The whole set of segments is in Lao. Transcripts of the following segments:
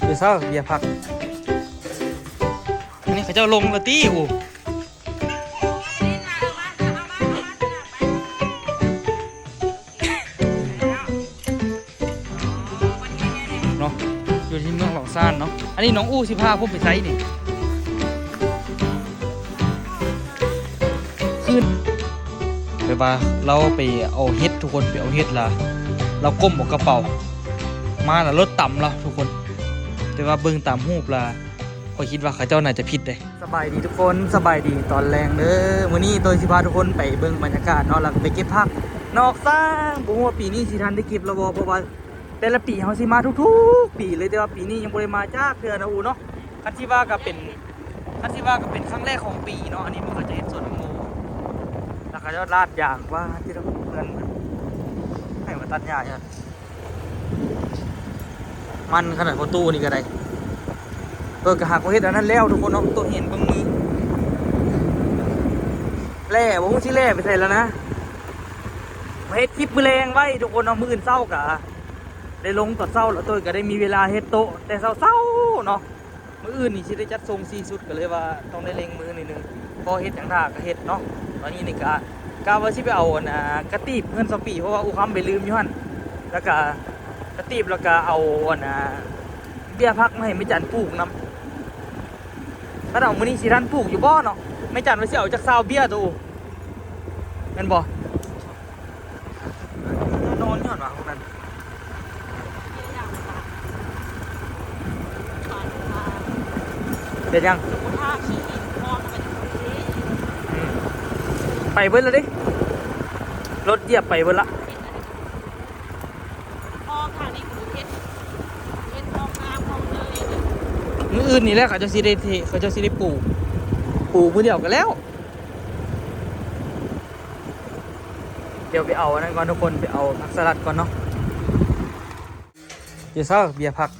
ຢູ່ໃສເບຍພັກ? ອັນນີ້ເຂົາເຈົ້າລົງແລ້ວຕິ? ໂອ້ ເນາະ ຢູ່ທີ່ເມືອງຫຼອງຊານເນາະ. ອັນນີ້ນ້ອງອູ້ຊິພາຜົມໄປໃສນີ້? ຄືນ ແບບວ່າລາວໄປເອົາເຫັດທຸກຄົນ ໄປເອົາເຫັດລະ ລາວກົ້ມເອົາກະເປົາມາລະລົດຕຳລາວທຸກຄົນ. ແຕ່ວ່າເບິ່ງຕາມຮູບລະ ຂ້ອຍຄິດວ່າເຂົາເຈົ້າໜ້າຈະຜິດເດ້. ສະບາຍດີທຸກຄົນ ສະບາຍດີຕອນແລງເດີ. ມື້ນີ້ໂຕຍຊິພາທຸກຄົນໄປເບິ່ງບັນຍາກາດເນາະ ແລ້ວກໍໄປເກັບຜັກນອກສ້າງ. ບໍ່ຮູ້ວ່າປີນີ້ຊິທັນໄດ້ເກັບແລ້ວບໍ່ ເພາະວ່າແຕ່ລະປີເຮົາຊິມາທຸກໆປີເລີຍ ແຕ່ວ່າປີນີ້ຍັງບໍ່ໄດ້ມາຈັກເທື່ອນະອູ້ເນາະ. ຄັນຊິວ່າກໍເປັນ ຄັນຊິວ່າກໍເປັນຄັ້ງແລກຂອງປີເນາະ. ອັນນີ້ເພິ່ນກໍຈະເຮັດສວນແຕງໂມ ແລ້ວເຂົາເຈົ້າລາດຢາງວ່າ ທີ່ເພິ່ນ ໃຫ້ມາຕັດຫຍ້າ. ມັນຂະໜາດ ພໍຕູ້ນີ້ກໍໄດ້ ເອີ ກໍຫາກໍເຮັດອັນນັ້ນແລ້ວທຸກຄົນເນາະ. ໂຕເຫັນເບິ່ງມືແລ່ ບໍ່ຮູ້ຊິແລ່ໄປໃສແລ້ວນະ. ມາເຮັດຄລິບມື້ແລງໄວ້ທຸກຄົນເນາະ ມື້ອື່ນເຊົ້າກໍໄດ້ລົງຕອນເຊົ້າ ແລ້ວໂຕຍກໍໄດ້ມີເວລາເຮັດໂຕະແຕ່ເຊົ້າໆເນາະ. ມື້ອື່ນນີ້ຊິໄດ້ຈັດສົ່ງສີ່ຊຸດ ກໍເລີຍວ່າຕ້ອງໄດ້ເລັ່ງມືໜ້ອຍໜຶ່ງ ພໍເຮັດຫຍັງຖ້າກໍເຮັດເນາະ. ຕອນນີ້ນີ້ກະ ກະວ່າຊິໄປເອົາອັນ ອ່າ ກະຕີບເຮືອນຊາວປີ ເພາະວ່າອູຄຳໄປລືມຢູ່ຫັ້ນ ແລ້ວກະກະຕີບ ແລ້ວກະເອົາອັນ ອ່າ ເບ້ຍຜັກມາໃຫ້ແມ່ຈັນປູກນຳ. ຄັນເອົາມື້ນີ້ຊິທັນປູກຢູ່ບໍ່ເນາະ? ແມ່ຈັນວ່າຊິເອົາຈັກຊາວເບ້ຍໂຕ ແມ່ນບໍ່? ນອນຍ້ອນວ່າພວກນັ້ນ ເຮັດຫຍັງ? ອືມ ໄປເບິດແລ້ວເດ້ ລົດຢຽບໄປເບິດລະ. ມື້ອື່ນນີ້ແຫຼະ ເຂົາເຈົ້າຊິໄດ້ເທ ເຂົາເຈົ້າຊິໄດ້ປູ ປູມື້ດຽວກໍແລ້ວ. ດຽວໄປເອົາອັນນັ້ນກ່ອນທຸກຄົນ ໄປເອົາຜັກສະລັດກ່ອນເນາະ. ຢູ່ໃສເບຍພັກ?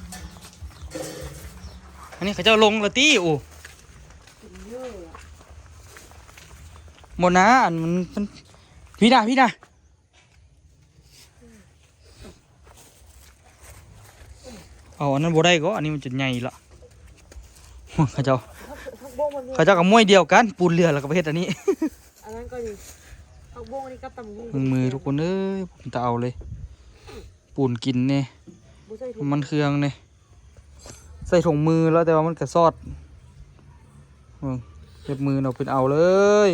ອັນນີ້ເຂົາເຈົ້າລົງແລ້ວຕິ? ໂອ້ ບໍ່ນາ ອັນມັນ ມັນ ພີ້ນະ ພີ້ນະ. ເອົາອັນນັ້ນບໍ່ໄດ້ກໍ ອັນນີ້ມັນຈົນໃຫຍ່ລະ. ເຂົາເຈົ້າ ຜັກບົ້ງມັນ ເຂົາເຈົ້າກໍມ້ວຍດຽວກັນ ປູນເຫຼືອແລ້ວກໍໄປເຮັດອັນນີ້. ອັນນັ້ນກໍດີ ຜັກບົ້ງນີ້ກັບຕຳບັກຫຸ່ງ ເບິ່ງມືທຸກຄົນເອີຍ ເປັນຕາເອົາເລີຍ. ປູນກິນແດ່ ບໍ່ໃສ່ຖົງ ນ້ຳມັນເຄື່ອງແດ່ ໃສ່ຖົງມືແລ້ວ ແຕ່ວ່າມັນກໍຊອດ. ເບິ່ງ ເຈັບມືເນາະ ເປັນເອົາເລີຍ.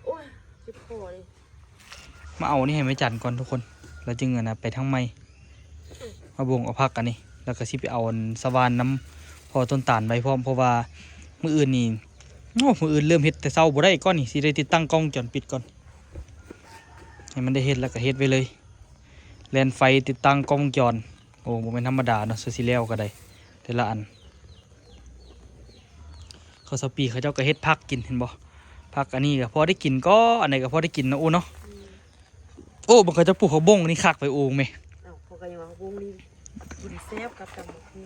ໂອ້ຍ ເຈັບຄໍເດ້. ມາເອົານີ້ໃຫ້ແມ່ຈັນກ່ອນທຸກຄົນ ແລ້ວຈຶ່ງອັນນະໄປທາງໃໝ່. ມາບົງເອົາຜັກອັນນີ້ ແລ້ວກໍຊິໄປເອົາອັນສະຫວ່ານນຳພໍ່ຕົ້ນຕານໄວ້ພ້ອມ ເພາະວ່າມື້ອື່ນນີ້ ໂອ້ ມື້ອື່ນເລີ່ມເຮັດແຕ່ເຊົ້າບໍ່ໄດ້ກ່ອນນີ້ ຊິໄດ້ຕິດຕັ້ງກ້ອງວົງຈອນປິດກ່ອນ ໃຫ້ມັນໄດ້ເຮັດ ແລ້ວກໍເຮັດໄວ້ເລີຍ ແລ່ນໄຟ ຕິດຕັ້ງກ້ອງວົງຈອນ. ໂອ້ ບໍ່ແມ່ນທຳມະດາເນາະ ສ່ວນຊິແລ້ວກໍໄດ້ ແຕ່ລະອັນ. ເຂົາຊາວປີເຂົາເຈົ້າກໍເຮັດຜັກກິນ ເຫັນບໍ່? ຜັກອັນນີ້ກໍພໍໄດ້ກິນກໍ ອັນໃດກໍພໍໄດ້ກິນເນາະ ໂອ້ເນາະ. ອືມ ໂອ້ ເບິ່ງເຂົາເຈົ້າປູກຜັກບົ້ງນີ້ຄັກໄປໂອ້ແມ່. ເອົ້າ ເຂົາກໍຍັງວ່າຜັກບົ້ງນີ້ກິນແຊບກັບຕຳບັກຫຸ່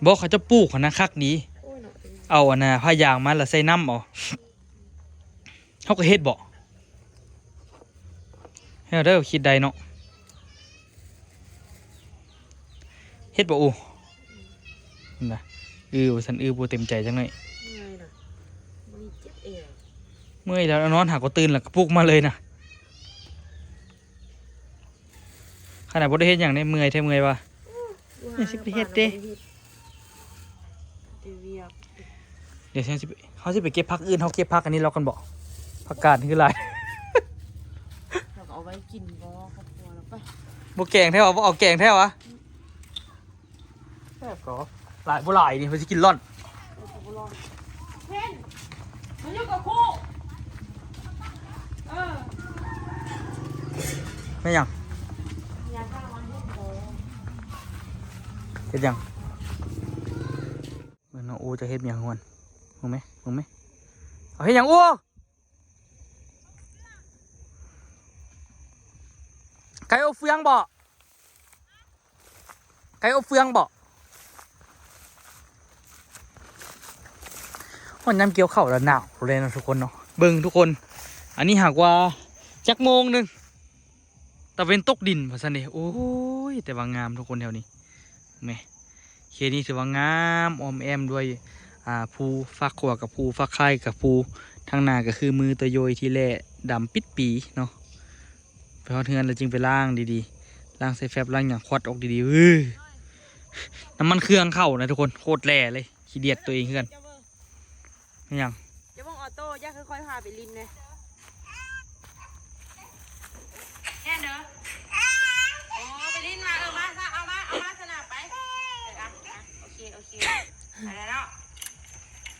ງ. ບໍ່ ເຂົາເຈົ້າປູກຫັ້ນນະ ຄັກດີ. ໂອ້ຍເນາະ ເອົາອັນນ່າ ຜ້າຢາງມາແລ້ວໃສ່ນ້ຳເອົາ. ເຮົາກໍເຮັດບໍ່? ເຮັດເດີ ຄິດໄດ້ເນາະ ເຮັດບໍ່ອູ້? ນະ ອື ວ່າຊັ້ນ ອື ບໍ່ເຕັມໃຈຈັກໜ້ອຍ. ເມື່ອຍນະ ມື້ນີ້ເຈັບແອວ. ເມື່ອຍແລ້ວ ນອນຫາກໍຕື່ນ ແລ້ວກໍປຸກມາເລີຍນະ. ຂະໜາດບໍ່ໄດ້ເຮັດຫຍັງເດ້ ເມື່ອຍແທ້ເມື່ອຍວ່າ. ໂອ້ ຍັງຊິໄປເຮັດເດ້ ເຮັດແຕ່ວຽກ. ດຽວເຮົາຊິໄປ ເຮົາຊິໄປເກັບຜັກອື່ນ ເຮົາເກັບຜັກອັນນີ້ລະກ່ອນບໍ? ຜັກກາດຄືຫຼາຍ ເຮົາກໍເອົາໄວ້ກິນບໍ່ ຄອບຄົວລະໄປ. ບໍ່ແກງແທ້ຫວາ? ບໍ່ເອົາແກງແທ້ຫວາ? ແຊບກໍຫຼາຍບໍ່ຫຼາຍນີ້ ເພິ່ນຊິກິນລ້ອນ. ເອີ ກໍບໍ່ລ້ອນ ເຫັນມັນຢູ່ກັບຄູ່. ເອີ ແມ່ນຫຍັງ? ເຮັດຫຍັງ? ເບິ່ງນ້ອງອູຈະເຮັດຫຍັງຮວນ ເບິ່ງແມ ເບິ່ງແມ. ເອົາເຮັດຫຍັງອູ? ໄກ່ອົບເຟືອງບໍ? ໄກ່ອົບເຟືອງບໍ? ຮອດຍາມກ່ຽວເຂົ້າແລ້ວໜາວເລີຍເນາະທຸກຄົນເນາະ. ເບິ່ງທຸກຄົນ ອັນນີ້ຫາກວ່າຈັກໂມງໜຶ່ງ ຕາເວັນຕົກດິນວ່າຊັ້ນເດ. ໂອ້ຍ ແຕ່ວ່າງາມທຸກຄົນແຖວນີ້ ແມ ເຂ ເຂດນີ້ຖືວ່າງາມ ອ້ອມແອ້ມດ້ວຍ ອ່າ ພູຝັກຂົວກັບພູຝັກໄຂ່ກັບພູ ທາງໜ້າກໍຄືມືໂຕໂຢຍທີ່ແລ່ດຳປິດປີເນາະ. ໄປຮອດເຮືອນແລ້ວຈຶ່ງໄປລ້າງດີໆ ລ້າງໃສ່ແຟັບ ລ້າງຫຍັງ ຄວັດອອກດີໆ. ເອີ ນ້ຳມັນເຄື່ອງເຂົ້ານະທຸກຄົນ ໂຄດແຫຼເລີຍ ຂີ້ດຽດຕົວເອງຄືກັນ. ແມ່ນຫຍັງ? ຢ່າເບິ່ງອອໂຕ້ ຢ່າ ຄ່ອຍໆພາໄປຫຼິ້ນແດ່ ແນ່ເດີ. ໂອ້ ໄປຫຼິ້ນມາ ເອີ ມາຊະ ເອົາມາ ເອົາມາຊະນະ ໄປ ເອີ ອ່ະ ອ່ະ ໂອເຄ ໂອເຄ ໄປແລ້ວເນາະ.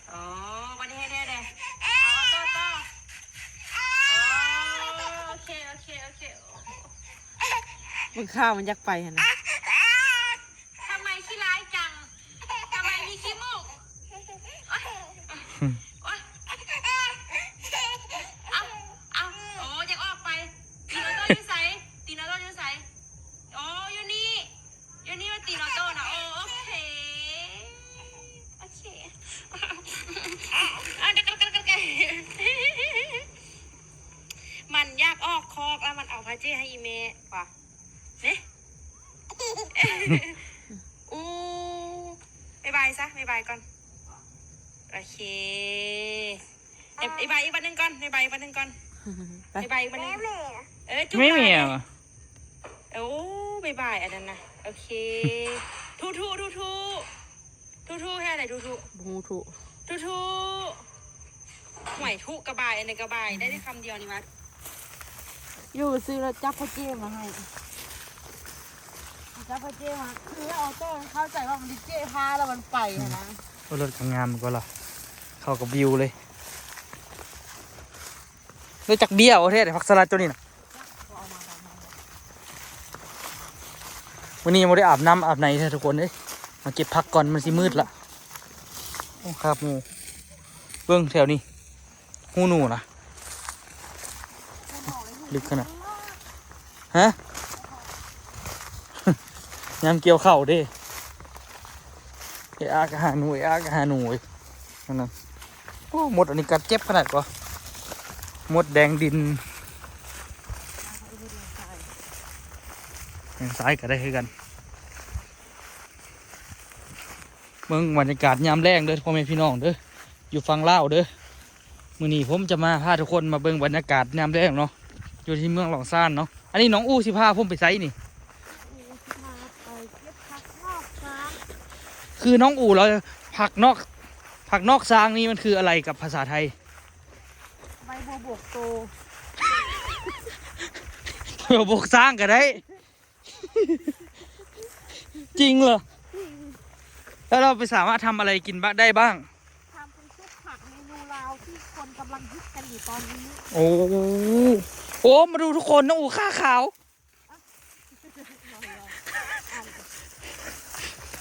ໂອ້ ບັດນີ້ເຮັດແດ່ ເອົາ ເອົາຕໍ່ ຕໍ່ ໂອ້ ໂອເຄ ໂອເຄ ໂອເຄ. ເບິ່ງຂ້າວມັນຢາກໄປຫັ້ນນະ. ທຳໄມຂີ້ຮ້າຍຈັງ? ທຳໄມມີຂີ້ມູກ? ໂອຍ ໂອຍ ເອົາ ເອົາ ໂອ້ ຢາກອອກໄປ. ຕີນອອໂຕ້ຢູ່ໃສ? ຕີນອອໂຕ້ຢູ່ໃສ? ໂອ້ ຢູ່ນີ້ ຢູ່ນີ້ວ່າຕີນອອໂຕ້ນະ. ໂອ້ ໂອເຄ ໂອເຄ ເອົາ ກັນ ກັນ ກັນ ກັນ ກັນ. ມັນຢາກອອກຄອກແລ້ວ ມັນເອົາຜ້າເຈ້ໃຫ້ອີ່ແມ່ວ່າ ນີ້ ອູ້ ບາຍບາຍຊະ ບາຍບາຍກ່ອນ. ໂອເຄ ບາຍບາຍອີກບາດໜຶ່ງກ່ອນ ບາຍບາຍອີກບາດໜຶ່ງກ່ອນ ບາຍບາຍອີກບາດໜຶ່ງ. ເອີ ຈຸບ ແມ່ ແມ່ ລາ ເອີ ໂອ້ ບາຍບາຍອັນນັ້ນນະ. ໂອເຄ ທຸ ທຸ ທຸ ທຸ ທຸ ເຮັດໃດ ທຸ ທຸ ບໍ່ຮູ້ ທຸ ທຸ ທຸ. ຫວຍ ທຸກະບາຍ ອັນໃດກະບາຍ ໄດ້ແຕ່ຄຳດຽວນີ້ຫວາ? ຢູ່ຊື່ແລ້ວຈັບຜ້າເຈ້ມາໃຫ້ ຈັບຜ້າເຈ້ມາ ຄືເອົາໂຕ້ເຂົ້າໃຈວ່າມັນຊິເຈ້ຜ້າແລ້ວມັນໄປຫັ້ນນະ. ໂອ້ ລົດກໍງາມກວ່າລະ ເຂົ້າກັບວິວເລີຍ. ໄດ້ຈັກເບ້ຍແທ້ ຜັກສະລັດໂຕນີ້ນະ. ມື້ນີ້ຍັງບໍ່ໄດ້ອາບນ້ຳອາບໃນເທື່ອທຸກຄົນເອີຍ. ມາເກັບຜັກກ່ອນ ມັນຊິມືດລະ. ໂອ້ ຄາບໝູ ເບິ່ງແຖວນີ້ ຮູໜູນະ ເລິກຂະໜາດ. ຮະ ຍາມກ່ຽວເຂົ້າເດ້ ເອອາກະຫາໜູ ເອອາກະຫາໜູ ເອີຍ ນັ້ນນະ. ໂອ້ ມົດອັນນີ້ກັດເຈັບຂະໜາດກວ່າ ມົດແດງດິນ ແດງຊາຍກໍໄດ້ຄືກັນ. ເບິ່ງບັນຍາກາດຍາມແລງເດີພໍ່ແມ່ພີ່ນ້ອງເດີ ຢູ່ຝັ່ງລາວເດີ. ມື້ນີ້ຜົມຈະມາພາທຸກຄົນມາເບິ່ງບັນຍາກາດຍາມແລງເນາະ ຢູ່ທີ່ເມືອງຫຼອງຊານເນາະ. ອັນນີ້ນ້ອງອູຊິພາຜົມໄປໃສນີ້? ອູຊິພາໄປເກັບຜັກນອກຊາງ. ຄືນ້ອງອູລາວ ຜັກນອກ ຜັກນອກຊາງນີ້ມັນຄືອະໄລກັບພາສາໄທ? ໃບບົວບົກໂຕ ບົວບົກຊາງກໍໄດ້. ຈິງເຫຼື? ແລ້ວເຮົາໄປສາມາດທຳອະໄລກິນບະ ໄດ້ບ້າງ? ທຳເປັນຊຸບຜັກເມນູລາວທີ່ຄົນກຳລັງຮິດກັນຢູ່ຕອນນີ້. ໂອ້ ໂອ້ ມາດູທຸກຄົນ ນ້ອງອູຂາຂາວ.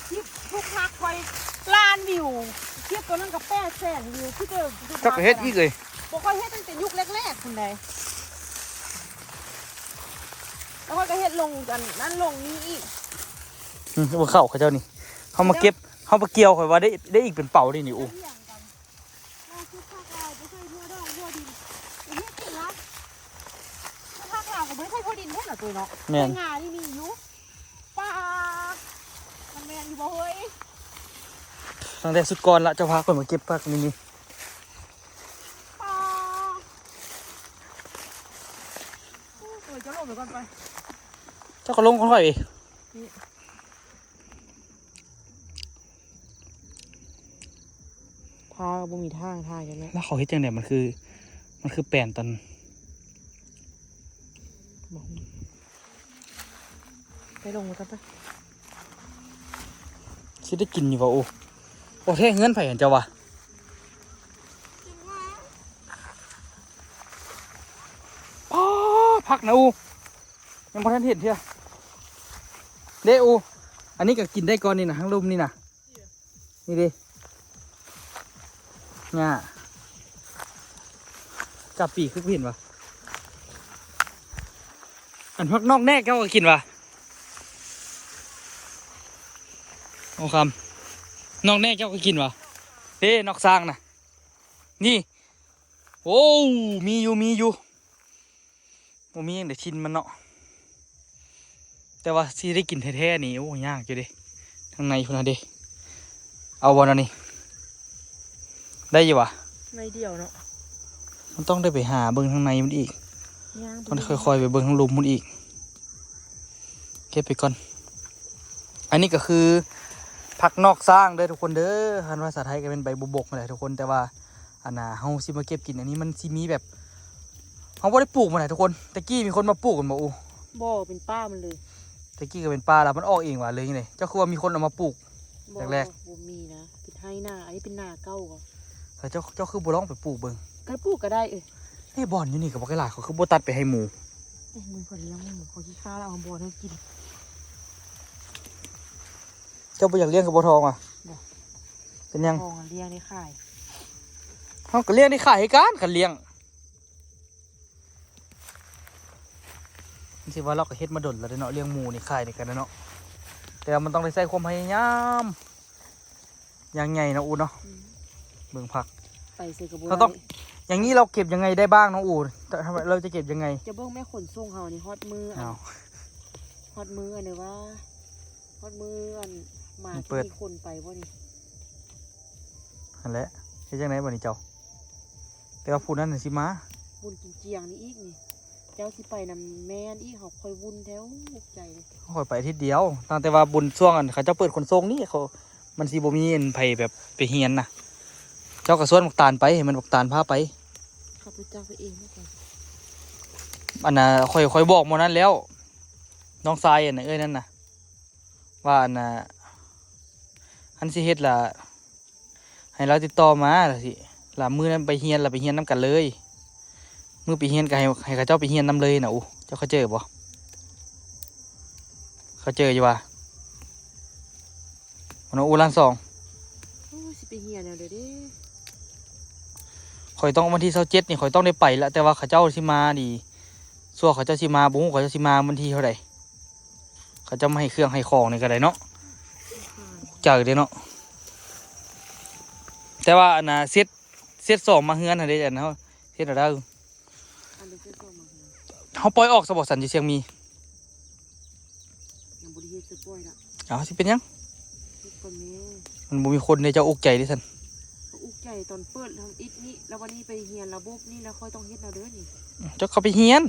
ຄລິບຊຸບຜັກຂ້ອຍລ້ານວິວ ຄລິບໂຕນັ້ນກໍແປດແສນວິວ ຄືເດີມ. ຈັກເຮັດອີກເລີຍ ບໍ່ຄ່ອຍເຮັດຕັ້ງແຕ່ຍຸກແລກໆພຸ້ນໃດ. ແລ້ວຂ້ອຍກໍເຮັດລົງອັນນັ້ນລົງນີ້ອີກ. ອືມ ເບິ່ງເຂົ້າເຂົາເຈົ້ານີ້ ເຮົາມາເກັບ ເຮົາໄປກ່ຽວ ຂ້ອຍວ່າໄດ້ ໄດ້ອີກເປັນເປົາເດ້ນີ້. ໂອ້ ເຮົາຄືພາກລາວບໍ່ໃສ່ທົ່ວດອກທົ່ວດິນ ເຮັດເປັນລະ ຄືພາກລາວກໍບໍ່ໃສ່ທົ່ວດິນເດ້ລະໂຕເນາະ. ແມ່ນ ໃນງານີ້ມີຢູ່. ປ້າ ມັນແມ່ນຢູ່ບໍ່ເຮີ້ຍ? ຕັ້ງແຕ່ຊຸດກ່ອນລະ ເຈົ້າພາຂ້ອຍມາເກັບຜັກນີ້ນີ້. ປ້າ ໂອ້ຍ ເຈົ້າລົງໄປກ່ອນໄປ ເຈົ້າກໍລົງຂອງຂ້ອຍ. ທ່າກໍບໍ່ມີທາງ ທ່າຈັ່ງໃດ ແລ້ວເຂົາເຮັດຈັ່ງໃດ? ມັນຄື ມັນຄືແປນຕອນ ບໍ່ຮູ້ ໄປລົງມາກ່ອນໄປ. ຊິໄດ້ກິນຢູ່ບໍ່? ໂອ້ ໂອ້ ແທ້ເຮືອນໃຜຫັ້ນເຈົ້າວ່າ? ອໍ ຜັກນະອູ ຍັງບໍ່ທັນເຫັນເທື່ອເດ້ອູ. ອັນນີ້ກໍກິນໄດ້ກ່ອນນີ້ນະ ທາງລຸ່ມນີ້ນະ. ນີ້ເດ້ ຫຍ້າ ກະປີຄືບໍ່ເຫັນຫວາ? ອັນພວກນອກແນກເຈົ້າກໍກິນຫວາ? ໂອ້ຄຳ ນອກແນກເຈົ້າກໍກິນຫວາ? ເດ້ ນອກຊ້າງນະ ນີ້. ໂອ້ ມີຢູ່ ມີຢູ່. ບໍ່ມີຫຍັງເດ ຖິ່ນມັນເນາະ ແຕ່ວ່າຊິໄດ້ກິນແທ້ໆນີ້ ໂອ້ ຍາກຢູ່ເດ້ ທາງໃນພຸ້ນນະເດ້. ເອົາບໍ່ນະນີ້? ໄດ້ຢູ່ຫວາ? ໜ້ອຍດຽວເນາະ. ມັນຕ້ອງໄດ້ໄປຫາເບິ່ງທາງໃນມັນອີກ. ຍ່າງໄປ ຕ້ອງໄດ້ຄ່ອຍໆໄປເບິ່ງທາງລຸ່ມພຸ້ນອີກ. ເກັບໄປກ່ອນ. ອັນນີ້ກໍຄືຜັກນອກສ້າງເດີທຸກຄົນເດີ. ຄັນພາສາໄທກໍແມ່ນໃບບົວບົກນັ້ນແຫຼະທຸກຄົນ. ແຕ່ວ່າ ອັນນ່າ ເຮົາຊິມາເກັບກິນ ອັນນີ້ມັນຊິມີແບບ ເຮົາບໍ່ໄດ້ປູກມັນນະທຸກຄົນ. ແຕ່ກີ້ມີຄົນມາປູກແມ່ນບໍ່ອູ? ບໍ່ ເປັນປ່າມັນເລີຍ. ແຕ່ກີ້ກໍເປັນປ່າແລ້ວ ມັນອອກເອງຫວາ ຫຼືຈັ່ງໃດ? ເຈົ້າຄືວ່າມີຄົນເອົາມາປູກ ບໍ່ ແລກໆ? ບໍ່ມີນະ ເປັນໄຮ່ນາ. ອັນນີ້ເປັນນາເກົ່າ. ແລ້ວເຈົ້າ ເຈົ້າຄືບໍ່ລອງໄປປູກເບິ່ງ? ກໍປູກກໍໄດ້ເອີຍ. ນີ້ບ່ອນຢູ່ນີ້ກໍບໍ່ໄກຫຼາຍ ເຂົາຄືບໍ່ຕັດໄປໃຫ້ໝູ? ເອີຍ ມື້ເຂົາລ້ຽງໝູ ເຂົາຂີ້ຄ້ານເອົາບ່ອນໃຫ້ກິນ. ເຈົ້າບໍ່ຢາກລ້ຽງກັບບໍ່ທອງຫວາ? ບໍ່. ເປັນຫຍັງ? ທອງລ້ຽງໄດ້ຂາຍ. ເຮົາກໍລ້ຽງໄດ້ຂາຍຄືກັນ ຄັນລ້ຽງ. ມັນຊິວ່າລາວກໍເຮັດມາດົນແລ້ວເດ້ເນາະ ລ້ຽງໝູນີ້ ຂາຍນີ້ກໍໄດ້ເນາະ. ແຕ່ວ່າມັນຕ້ອງໄດ້ໃຊ້ຄວາມພະຍາຍາມຢ່າງໃຫຍ່ເນາະ ອູເນາະ. ອືມ ເບິ່ງຜັກ ໄປໃສກໍບໍ່ໄດ້. ເຮົາຕ້ອງ ຢ່າງນີ້ເຮົາເກັບຍັງໄງໄດ້ບ້າງເນາະ ອູ? ເຮົາຈະເກັບຍັງໄງ? ຈະເບິ່ງແມ່ຂົນສົ່ງເຮົານີ້ ຮອດມື້ອັນ ອ້າວ ຮອດມື້ອັນໃດວ່າ ຮອດມື້ອັນມາ ເປີດ ທີ່ມີຄົນໄປບໍ່ນີ້? ຫັ້ນແຫຼະ ເຮັດຈັ່ງໃດບັດນີ້ເຈົ້າ? ແຕ່ວ່າຜູ້ນັ້ນຊິມາ ບຸນກິນຈຽງນີ້ອີກນີ້ ເຈົ້າຊິໄປນຳແມ່ນອີກ. ເຮົາຄ່ອຍວຸ້ນແທ້ ອຸກໃຈເດ້. ຂ້ອຍໄປອາທິດດຽວ ຕັ້ງແຕ່ວ່າບຸນຊ່ວງອັນເຂົາເຈົ້າເປີດຂົນສົ່ງນີ້ ເຂົາ ມັນຊິບໍ່ມີອັນໃຜແບບໄປຮຽນນະ. ເຈົ້າກໍຊວນບັກຕານໄປ ໃຫ້ມັນບັກຕານພາໄປ. ເຂົາໄປຈັກໄປເອງແລ້ວກັນ. ອັນນ່າ ຂ້ອຍ ຂ້ອຍບອກໝໍນັ້ນແລ້ວ ນ້ອງຊາຍອັນເອື້ອຍນັ້ນນະ ວ່າອັນນ່າ ຄັນຊິເຮັດລະ ໃຫ້ລາວຕິດຕໍ່ມາ ລະຊິ ລະມື້ນັ້ນໄປຮຽນ ລະໄປຮຽນນຳກັນເລີຍ. ມື້ໄປຮຽນກໍໃຫ້ ໃຫ້ເຂົາເຈົ້າໄປຮຽນນຳເລີຍນະ. ໂອ້ ເຈົ້າເຂົ້າໃຈບໍ່? ເຂົ້າໃຈຢູ່ຫວາ? ມັນວ່າ ໂອ້ ລ້ານສອງ. ໂອ້ຍ ຊິໄປຮຽນແນວໃດເດ້? ຂ້ອຍຕ້ອງ ວັນທີຊາວເຈັດນີ້ ຂ້ອຍຕ້ອງໄດ້ໄປລະ ແຕ່ວ່າເຂົາເຈົ້າຊິມານີ້ ຊົ່ວເຂົາເຈົ້າຊິມາ ບໍ່ຮູ້ເຂົາເຈົ້າຊິມາວັນທີເທົ່າໃດ. ເຂົາເຈົ້າມາໃຫ້ເຄື່ອງໃຫ້ຂອງນີ້ກໍໄດ້ເນາະ. ອຸກໃຈເດ້ເນາະ. ແຕ່ວ່າອັນນ່າ ເຊັດ ເຊັດສອງມາເຮືອນຫັ້ນເດ້ ອັນເຮົາເຮັດແນວໃດ? ອັນເດ ເຊັດສອງມາເຮືອນ. ເຮົາປ່ອຍອອກຊະບໍ່ຊັ້ນ ຢູ່ຊຽງມີ? ຍັງບໍ່ໄດ້ເຮັດ ຊິປ່ອຍລະ. ເອົາ ຊິເປັນຫຍັງ? ເຮັດກ່ອນແມ້. ມັນບໍ່ມີຄົນເດ້ ເຈົ້າອຸກໃຈເດ້ຊັ້ນ. ອຸກໃຈຕອນເປີດທຳອິດນີ້ ແລ້ວວັນນີ້ໄປຮຽນລະບົບນີ້ ແລ້ວຂ້ອຍຕ້ອງເຮັດແນວໃດນີ້? ເຈົ້າກໍໄປຮຽນ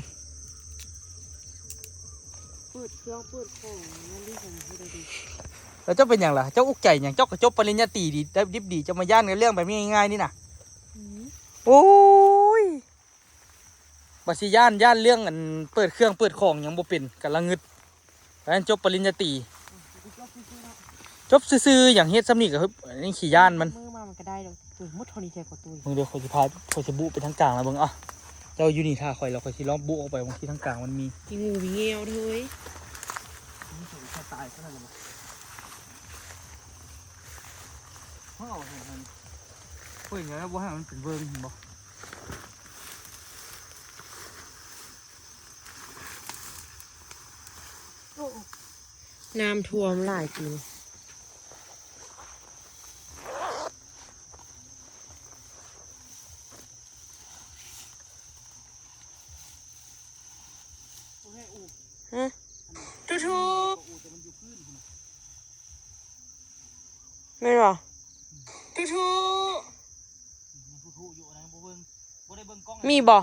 ເປີດເຄື່ອງເປີດຂອງນັ້ນນີ້ ເຮັດແນວໃດ? ແລ້ວເຈົ້າເປັນຫຍັງລະ? ເຈົ້າອຸກໃຈຫຍັງ? ເຈົ້າກໍຈົບປະລິນຍາຕີດີ ໄດ້ດິບດີ ເຈົ້າມາຢ້ານເລື່ອງແບບນີ້ງ່າຍໆນີ້ນະ. ອືມ ໂອ້ຍ ວ່າຊິຢ້ານ ຢ້ານເລື່ອງອັນເປີດເຄື່ອງເປີດຂອງຫຍັງບໍ່ເປັນ ກະລະງຶດ. ປານນັ້ນຈົບປະລິນຍາຕີ ອືມ ຈົບຊື່ໆເນາະ. ຈົບຊື່ໆຫຍັງ ເຮັດຊ່ຳນີ້ກໍຍັງຂີ້ຢ້ານມັນ. ມື້ມາມັນກໍໄດ້ດອກ. ເອີ ໝົດເທົ່ານີ້ແທ້ກໍຕຸ້ຍ. ເບິ່ງເດີ ຂ້ອຍຊິພາ ຂ້ອຍຊິບຸເປັນທາງກາງລະເບິ່ງ. ເອົາ ເຈົ້າຢູ່ນີ້ຖ້າຂ້ອຍ ແລ້ວຂ້ອຍຊິລອງບຸອອກໄປເບິ່ງທີ່ທາງກາງມັນມີ. ມີງູມີແງວເດີ. ມັນເປັນສະຕາຍຂະໜາດນັ້ນບໍ່? ເຮົາເອົາໃຫ້ມັນ ເປີດແລ້ວບໍ່ໃຫ້ມັນເປັນເບິ່ງ ເຫັນບໍ່? ໂອ້ ນ້ຳຖ້ວມຫຼາຍປີນີ້. ຮະ? ທຸໆ ແມ່ນບໍ່? ທຸໆ ມີບໍ່?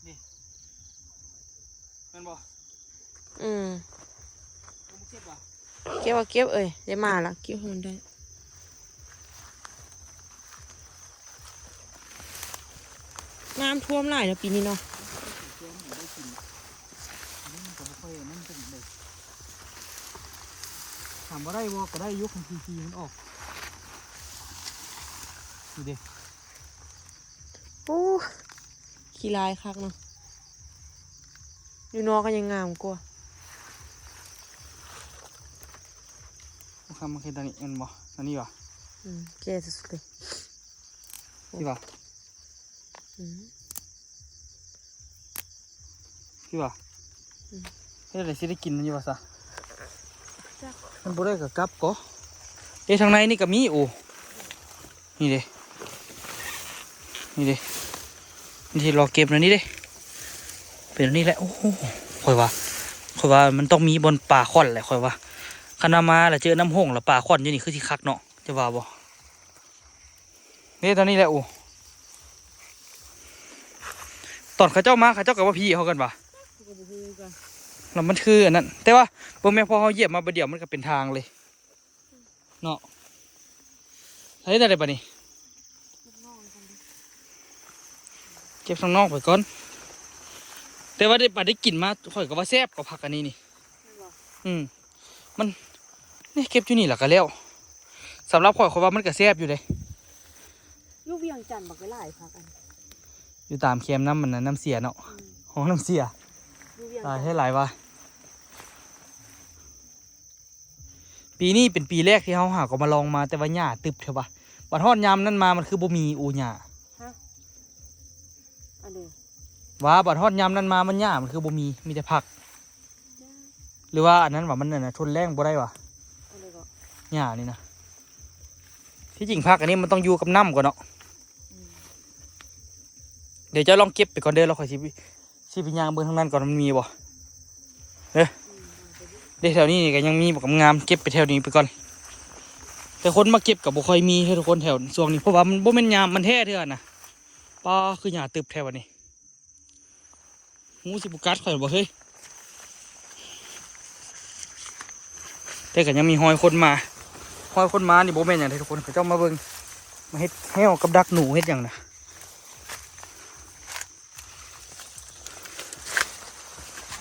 ນີ້ ແມ່ນບໍ່? ອືມ ເກັບເອົາ ເກັບເອົາເອີຍ ໄດ້ມາລະ ເກັບໃຫ້ມັນໄດ້. ນ້ຳຖ້ວມຫຼາຍເນາະປີນີ້ເນາະ. ຖາມວ່າໄດ້ບໍ່ ກໍໄດ້ຢູ່ ຄັນຂີ້ໆມັນອອກ. ນີ້ເດ້. ໂອ້ ຂີ້ລາຍຄັກເນາະ. ຢູ່ນອກກໍຍັງງາມກວ່າ. ບໍ່ຄຳມາເຮັດອັນນີ້ແມ່ນບໍ່? ອັນນີ້ຫວາ? ອືມ ແກ່ສຸດໆເລີຍ. ນີ້ຫວາ? ອືມ ນີ້ຫວາ? ອືມ ເຮັດໃດຊິໄດ້ກິນມັນຢູ່ຫວາຊະ? ຈັກ ມັນບໍ່ໄດ້ກໍກັບກໍ. ເອີ ທາງໃນນີ້ກໍມີ. ໂອ້ ນີ້ເດ້ ນີ້ເດ້. ນີ້ທີ່ລໍເກັບແນວນີ້ເດ້ ເປັນແນວນີ້ແຫຼະ. ໂອ້ ຂ້ອຍວ່າ ຂ້ອຍວ່າມັນຕ້ອງມີບ່ອນປາຂ້ອນແຫຼະ ຂ້ອຍວ່າ. ຂ ຄັນວ່າມາແລ້ວເຈີນ້ຳຮົ້ງ ແລ້ວປາຂວັນຢູ່ນີ້ຄືຊິຄັກເນາະ ເຈົ້າວ່າບໍ່? ນີ້ຕອນນີ້ແຫຼະ ໂອ້ ຕອນເຂົາເຈົ້າມາ ເຂົາເຈົ້າກໍມາພີ້ເຮົາກັນວ່າ ເຮົາກໍບໍ່ຮູ້ຄືກັນ ແລ້ວມັນຄືອັນນັ້ນ ແຕ່ວ່າເບິ່ງແມ່ ພໍເຮົາຢຽບມາບາດດຽວ ມັນກໍເປັນທາງເລີຍເນາະ. ເຮັດແນວໃດບາດນີ້? ເກັບທາງນອກໄປກ່ອນ ແຕ່ວ່າໄດ້ ບາດໄດ້ກິນມາ ຂ້ອຍກໍວ່າແຊບກວ່າຜັກອັນນີ້ນີ້. ແມ່ນບໍ່? ອືມ ມັນ ນີ້ເກັບຢູ່ນີ້ລະກໍແລ້ວ. ສຳລັບຂ້ອຍ ຂ້ອຍວ່າມັນກໍແຊບຢູ່ເດ້. ຢູ່ວຽງຈັນບັກຫຼາຍຜັກອັນ ຢູ່ຕາມແຄມນ້ຳ ອັນນັ້ນ ນ້ຳເສຍເນາະ. ອືມ ຫ້ອງນ້ຳເສຍ ຢູ່ວຽງ ຫຼາຍ ຈັນ ແທ້ຫຼາຍວ່າ. ປີນີ້ເປັນປີແລກທີ່ເຮົາຫາກໍມາລອງມາ ແຕ່ວ່າຫຍ້າຕຶບແທ້ວ່າ. ບັດຮອດຍາມນັ້ນມາ ມັນຄືບໍ່ມີ ອູ ຫຍ້າ. ຮະ? ອັນໃດ? ວ່າບັດຮອດຍາມນັ້ນມາ ມັນຫຍ້າມັນຄືບໍ່ມີ ມີແຕ່ຜັກ. ຫຍັງ? ຫຼືວ່າອັນນັ້ນວ່າ ມັນອັນນັ້ນ ທົນແລ້ງບໍ່ໄດ້ວ່າ. ອັນໃດກໍ? ຫຍ້ານີ້ນະ. ທີ່ຈິງຜັກອັນນີ້ມັນຕ້ອງຢູ່ກັບນ້ຳກ່ອນເນາະ. ອືມ ດຽວເຈົ້າລອງເກັບໄປກ່ອນເດີ ແລ້ວຂ້ອຍຊິ ຊິໄປຍ່າງເບິ່ງທາງນັ້ນກ່ອນ ມັນມີບໍ່ເດີ. ອືມ ເດ້ ແຖວນີ້ນີ້ກໍຍັງມີບັກງາມໆ ເກັບໄປແຖວນີ້ໄປກ່ອນ. ແຕ່ຄົນມາເກັບກໍບໍ່ຄ່ອຍມີເດີທຸກຄົນ ແຖວຊ່ວງນີ້ ເພາະວ່າມັນບໍ່ແມ່ນຍາມມັນແທ້ເທື່ອນະ. ປ້າ ຄືຫຍ້າຕຶບແທ້ບັດນີ້. ງູຊິບໍ່ກັດຂ້ອຍບໍ່ເຮີ້ຍ? ແຕ່ກໍຍັງມີຮອຍຄົນມາ. ຮອຍຄົນມານີ້ບໍ່ແມ່ນຫຍັງເດ້ທຸກຄົນ ເຂົາເຈົ້າມາເບິ່ງ ມາເຮັດແຮ້ວກັບດັກໜູເຮັດຫຍັງນະ.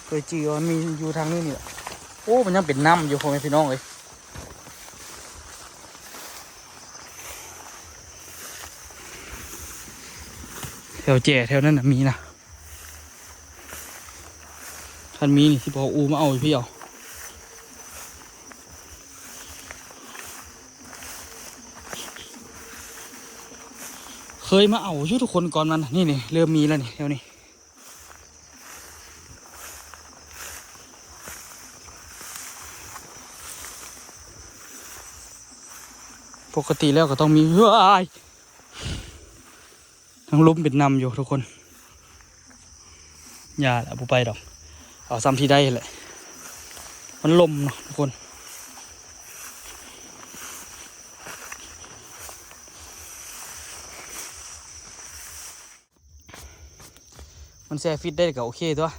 ເຄີຍຈື່ວ່າມີຢູ່ທາງນີ້ນີ້ແຫຼະ. ໂອ້ ມັນຍັງເປັນນ້ຳຢູ່ ພໍ່ແມ່ພີ່ນ້ອງເອີຍ. ແຖວແຈແຖວນັ້ນນະມີນະ. ຄັນມີນີ້ຊິບໍ່ເອົາອູມາເອົາຢູ່ພີ້ເອົາ. ເຄີຍມາເອົາຢູ່ທຸກຄົນກ່ອນມັນ. ນີ້ໆ ເລີ່ມມີແລ້ວນີ້ ແຖວນີ້. ປົກກະຕິແລ້ວກໍຕ້ອງມີ. ເຮີ້ຍ ທັງລົມເປັນນຳຢູ່ທຸກຄົນ. ຢ່າລະ ບໍ່ໄປດອກ ເອົາສ່ຳທີ່ໄດ້ແຫຼະ. ມັນລົມເນາະທຸກຄົນ. ມັນແຊຟິດໄດ້ກໍໂອເຄຕົວະ.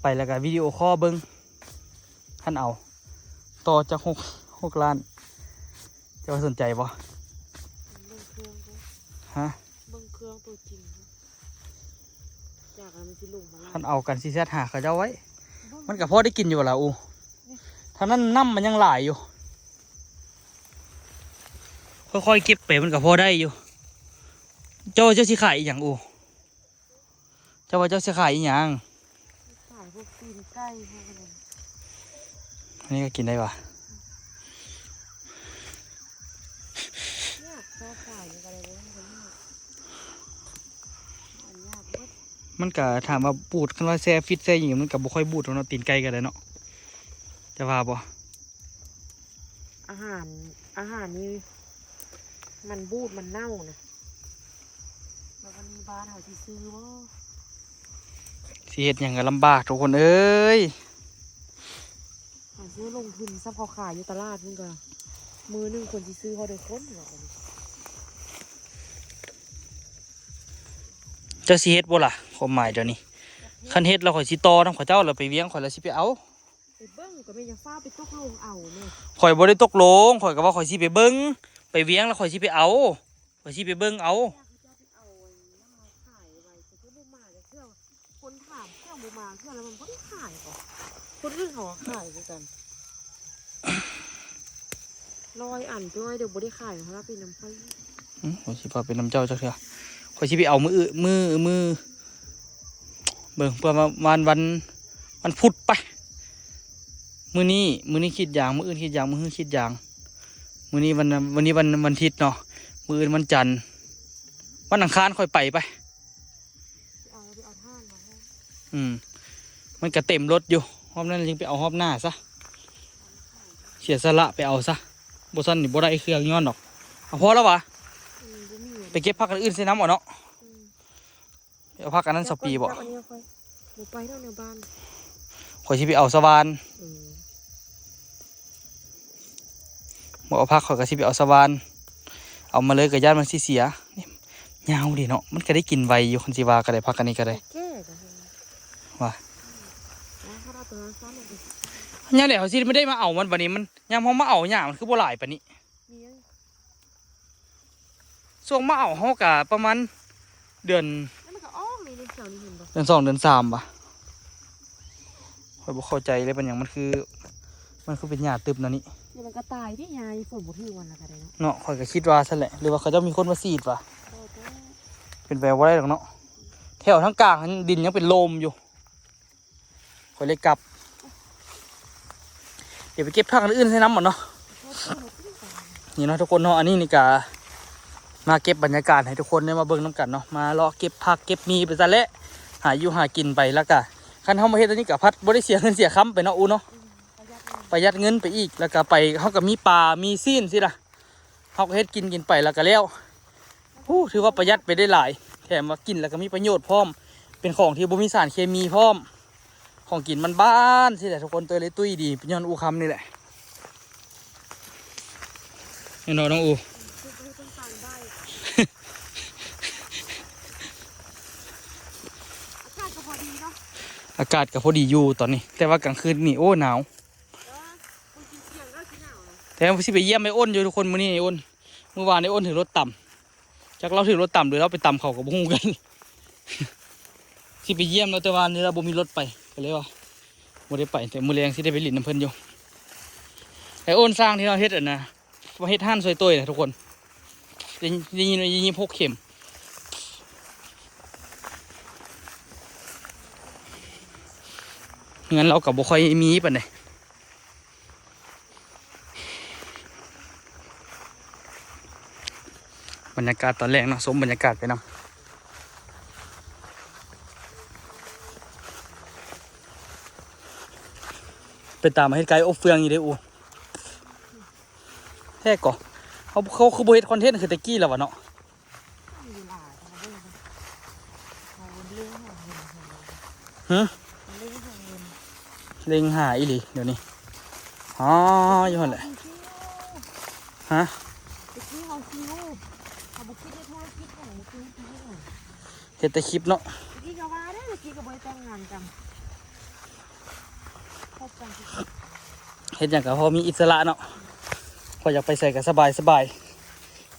ໄປແລ້ວກໍວິດີໂອຄໍເບິ່ງ ຄັນເອົາຕໍ່ຈັກຫົກ ຫົກລ້ານ. ເຈົ້າວ່າສົນໃຈບໍ່? ເບິ່ງເຄື່ອງເດີ. ຮະ? ເບິ່ງເຄື່ອງຕົວຈິງເດີ. ຈາກນັ້ນມັນຊິລົງມາຫຼາຍ. ຄັນເອົາກັນຊິແຊັດຫາເຂົາເຈົ້າໄວ້. ເບິ່ງ ມັນກໍພໍໄດ້ກິນຢູ່ບໍ່ລະ? ໂອ້ ນີ້ ທາງນັ້ນນ້ຳມັນຍັງຫຼາຍຢູ່. ຄ່ອຍໆເກັບໄປ ມັນກໍພໍໄດ້ຢູ່. ເຈົ້າ ເຈົ້າຊິຂາຍອີ່ຫຍັງ? ໂອ້ ເຈົ້າວ່າເຈົ້າຊິຂາຍອີ່ຫຍັງ? ຂາຍພວກຕີນໄກ່ພວກນັ້ນ. ອັນນີ້ກໍກິນໄດ້ຫວາ? ຍາກ ເຈົ້າຂາຍມັນກໍໄດ້ບໍ່? ມັນກໍຍາກເບິດ. ມັນກໍຖາມວ່າບູດ ຄັນວ່າແຊ່ຟຣີດແຊ່ຫຍັງ ມັນກໍບໍ່ຄ່ອຍບູດດອກເນາະ ຕີນໄກ່ກໍໄດ້ເນາະ. ຈະວ່າບໍ່? ອາຫານ ອາຫານນີ້ມັນບູດມັນເນົ່ານະ. ແລ້ວວັນນີ້ບ້ານເຮົາຊິຊື້ບໍ່? ຊິເຮັດຫຍັງກໍລຳບາກທຸກຄົນເອີຍ. ເຮົາຊື້ລົງທຶນຊະ ເພາະຂາຍຢູ່ຕະຫຼາດພຸ້ນກໍ ມື້ໜຶ່ງຄົນຊິຊື້ເຮົາໄດ້ຄົນ. ເຈົ້າຊິເຮັດບໍ່ລະ? ຄວາມໝາຍດຽວນີ້ ຄັນເຮັດແລ້ວຂ້ອຍຊິຕໍ່ນຳເຂົາເຈົ້າ ແລ້ວໄປວຽງ ຂ້ອຍລະຊິໄປເອົາ. ໄປເບິ່ງກໍແມ່ນ ຢ່າຟ້າວໄປຕົກລົງເອົາແມ່. ຂ້ອຍບໍ່ໄດ້ຕົກລົງ ຂ້ອຍກໍວ່າຂ້ອຍຊິໄປເບິ່ງ ໄປວຽງແລ້ວຂ້ອຍຊິໄປເອົາ ຂ້ອຍຊິໄປເບິ່ງເອົາ. ເຂົາເຈົ້າໄປເອົາອັນນັ້ນມາຂາຍໄວ້ ເຂົາຄືບໍ່ມາຈັກເທື່ອ. ຄົນຖາມເຂົາບໍ່ມາເທື່ອ ແລ້ວມັນບໍ່ໄດ້ຂາຍບໍ? ຄົນອື່ນເຂົາກໍຂາຍຄືກັນ ຮ້ອຍອັນ ແຕ່ວ່າດຽວບໍ່ໄດ້ຂາຍ ເຂົາເປັນນຳຂ້ອຍ. ອືມ ຂ້ອຍຊິວ່າເປັນນຳເຈົ້າຈັກເທື່ອ. ຂ້ອຍຊິໄປເອົາມື້ອື່ນ ມື້ ມື້ ເບິ່ງ ເພື່ອວ່າວັນ ວັນ ວັນພຸດໄປ. ມື້ນີ້ ມື້ນີ້ກຣີດຢາງ ມື້ອື່ນກຣີດຢາງ ມື້ຮືກຣີດຢາງ. ມື້ນີ້ວັນ ວັນນີ້ວັນ ວັນທິດເນາະ ມື້ອື່ນວັນຈັນ ວັນອັງຄານຄ່ອຍໄປ ໄປ. ເອົາ ໄປເອົາຖ່ານມາໃຫ້. ອືມ ມັນກະເຕັມລົດຢູ່ ຮອບນັ້ນຈຶ່ງໄປເອົາຮອບໜ້າຊະ. ເສຍສະຫຼະໄປເອົາຊະ ບໍ່ຊັ້ນນີ້ບໍ່ໄດ້ເຄື່ອງຍ້ອນດອກ. ເອົາ ພໍແລ້ວຫວາ? ອືມ ບໍ່ມີ. ໄປເກັບຜັກອັນອື່ນໃສ່ນຳເອົາເນາະ. ອືມ ໄປເອົາຜັກອັນນັ້ນຊາວປີບໍ? ຈັບອັນນີ້ຂ້ອຍ ບໍ່ໄປດອກແນວບ້ານ ຂ້ອຍຊິໄປເອົາສະຫວ່ານ. ເອີ ບໍ່ເອົາຜັກ ຂ້ອຍກໍຊິໄປເອົາສະຫວ່ານ ເອົາມາເລີຍກໍຢ້ານມັນຊິເສຍ. ນີ້ຍາວເດເນາະ ມັນກໍໄດ້ກິນໄວຢູ່ ຄັນຊິວ່າກໍໄດ້ ຜັກອັນນີ້ກໍໄດ້. ໂອເຄ ວ່າ ຍາມໃດເຮົາຊິບໍ່ໄດ້ມາເອົາມັນ ບັດນີ້ມັນ ຍາມເຮົາມາເອົາຫຍ້າມັນຄືບໍ່ຫຼາຍປານນີ້. ມີຫຍັງ? ຊ່ວງມາເອົາເຮົາກະປະມານເດືອນ ແລ້ວມັນກໍອອກນີ້ເດ້ ແຖວນີ້ເຫັນບໍ່? ເດືອນສອງເດືອນສາມຫວາ? ຂ້ອຍບໍ່ເຂົ້າໃຈເລີຍ ເປັນຫຍັງມັນຄື ມັນຄືເປັນຫຍ້າຕຶບແນວນີ້? ດຽວມັນກໍຕາຍເດ້ ຫຍ້າຝົນບໍ່ຖືກວັນລະກໍໄດ້ເນາະ. ເນາະ ຂ້ອຍກໍຄິດວ່າຊັ້ນແຫຼະ ຫຼືວ່າເຂົາເຈົ້າມີຄົນມາສີດຫວາ? ເປັນໄປບໍ່ໄດ້ດອກເນາະ ແຖວທາງກາງຫັ້ນດິນຍັງເປັນໂລມຢູ່. ຂ້ອຍເລີຍກັບ ດຽວໄປເກັບຜັກອັນອື່ນໃສ່ນຳໝົດເນາະ. ນີ້ເນາະທຸກຄົນເນາະ ອັນນີ້ນີ້ກະມາເກັບບັນຍາກາດໃຫ້ທຸກຄົນໄດ້ມາເບິ່ງນຳກັນເນາະ ມາເລາະເກັບຜັກເກັບໝີ່ໄປຊັ້ນແຫຼະ ຫາຢູ່ຫາກິນໄປ ແລ້ວກະຄັນເຮົາມາເຮັດອັນນີ້ກະພັດບໍ່ໄດ້ເສຍເງິນເສຍຄຳໄປເນາະ ອູເນາະ ປະຢັດເງິນໄປອີກ ແລ້ວກະໄປ ເຮົາກະມີປາມີຊີ້ນຊີ້ລະ ເຮົາກໍເຮັດກິນ ກິນໄປແລ້ວກໍແລ້ວ. ໂອ້ ຖືວ່າປະຢັດໄປໄດ້ຫຼາຍ ແຖມວ່າກິນແລ້ວກໍມີປະໂຫຍດພ້ອມ ເປັນຂອງທີ່ບໍ່ມີສານເຄມີພ້ອມ ຂອງກິນບ້ານໆຊີ້ແຫຼະທຸກຄົນ. ໂຕເລຍຕຸ້ຍດີ ເປັນຍ້ອນອູຄຳນີ້ແຫຼະ ແມ່ນບໍ່ນ້ອງອູ? ອາກາດກໍພໍດີເນາະ ອາກາດກໍພໍດີຢູ່ຕອນນີ້ ແຕ່ວ່າກາງຄືນນີ້ ໂອ້ ໜາວ. ແຕ່ວ່າຊິໄປຢ້ຽມໄອ້ອ້ນຢູ່ທຸກຄົນ ມື້ນີ້ໄອ້ອ້ນ ມື້ວານໄອ້ອ້ນຖືກລົດຕຳ ຈັກລາວຖືກລົດຕຳ ຫຼືລາວໄປຕຳເຂົາກໍບໍ່ຮູ້ຄືກັນ ຊິໄປຢ້ຽມລາວ ແຕ່ວ່ານີ້ລາວບໍ່ມີລົດໄປ ກໍເລີຍວ່າບໍ່ໄດ້ໄປ ແຕ່ມື້ແລງຊິໄດ້ໄປຫຼິ້ນນຳເພິ່ນຢູ່. ໄອ້ອ້ນຊ່າງທີ່ເຮົາເຮັດອັນນະ ມາເຮັດຮ້ານຊ່ວຍໂຕ້ຍນະທຸກຄົນ ໄດ້ ໄດ້ຍິນວ່າຍິບຫົກເຂັມ ເຮືອນລາວກໍບໍ່ຄ່ອຍມີປານໃດ. ບັນຍາກາດຕອນແລງເນາະ ຊົມບັນຍາກາດໄປນຳ ໄປຕາມເຮັດໄກ່ອົບເຟືອງຢູ່ເດ້ອູ. ແທ້ກໍ ເຮົາ ເຮົາຄືບໍ່ເຮັດຄອນເທັນຄືແຕ່ກີ້ແລ້ວຫວາເນາະ? ຫຶ? ເລັ່ງຫາອີ່ຫຼີດຽວນີ້ ອໍ ຢູ່ຫັ້ນແຫຼະ. ຮະ? ແຕ່ກີ້ເຮົາຊິວ ເຮົາບໍ່ຄິດເຮັດທຸລະກິດຫຍັງ ບໍ່ຄິດເຮັດຫຍັງ ເຮັດແຕ່ຄລິບເນາະ. ແຕ່ກີ້ກໍວ່າເດ້ ແຕ່ກີ້ກໍບໍ່ໄດ້ແຕ່ງງານກັນ. ເຮັດຫຍັງກໍພໍມີອິດສະຫຼະເນາະ ຂ້ອຍຢາກໄປໃສກໍສະບາຍສະບາຍ.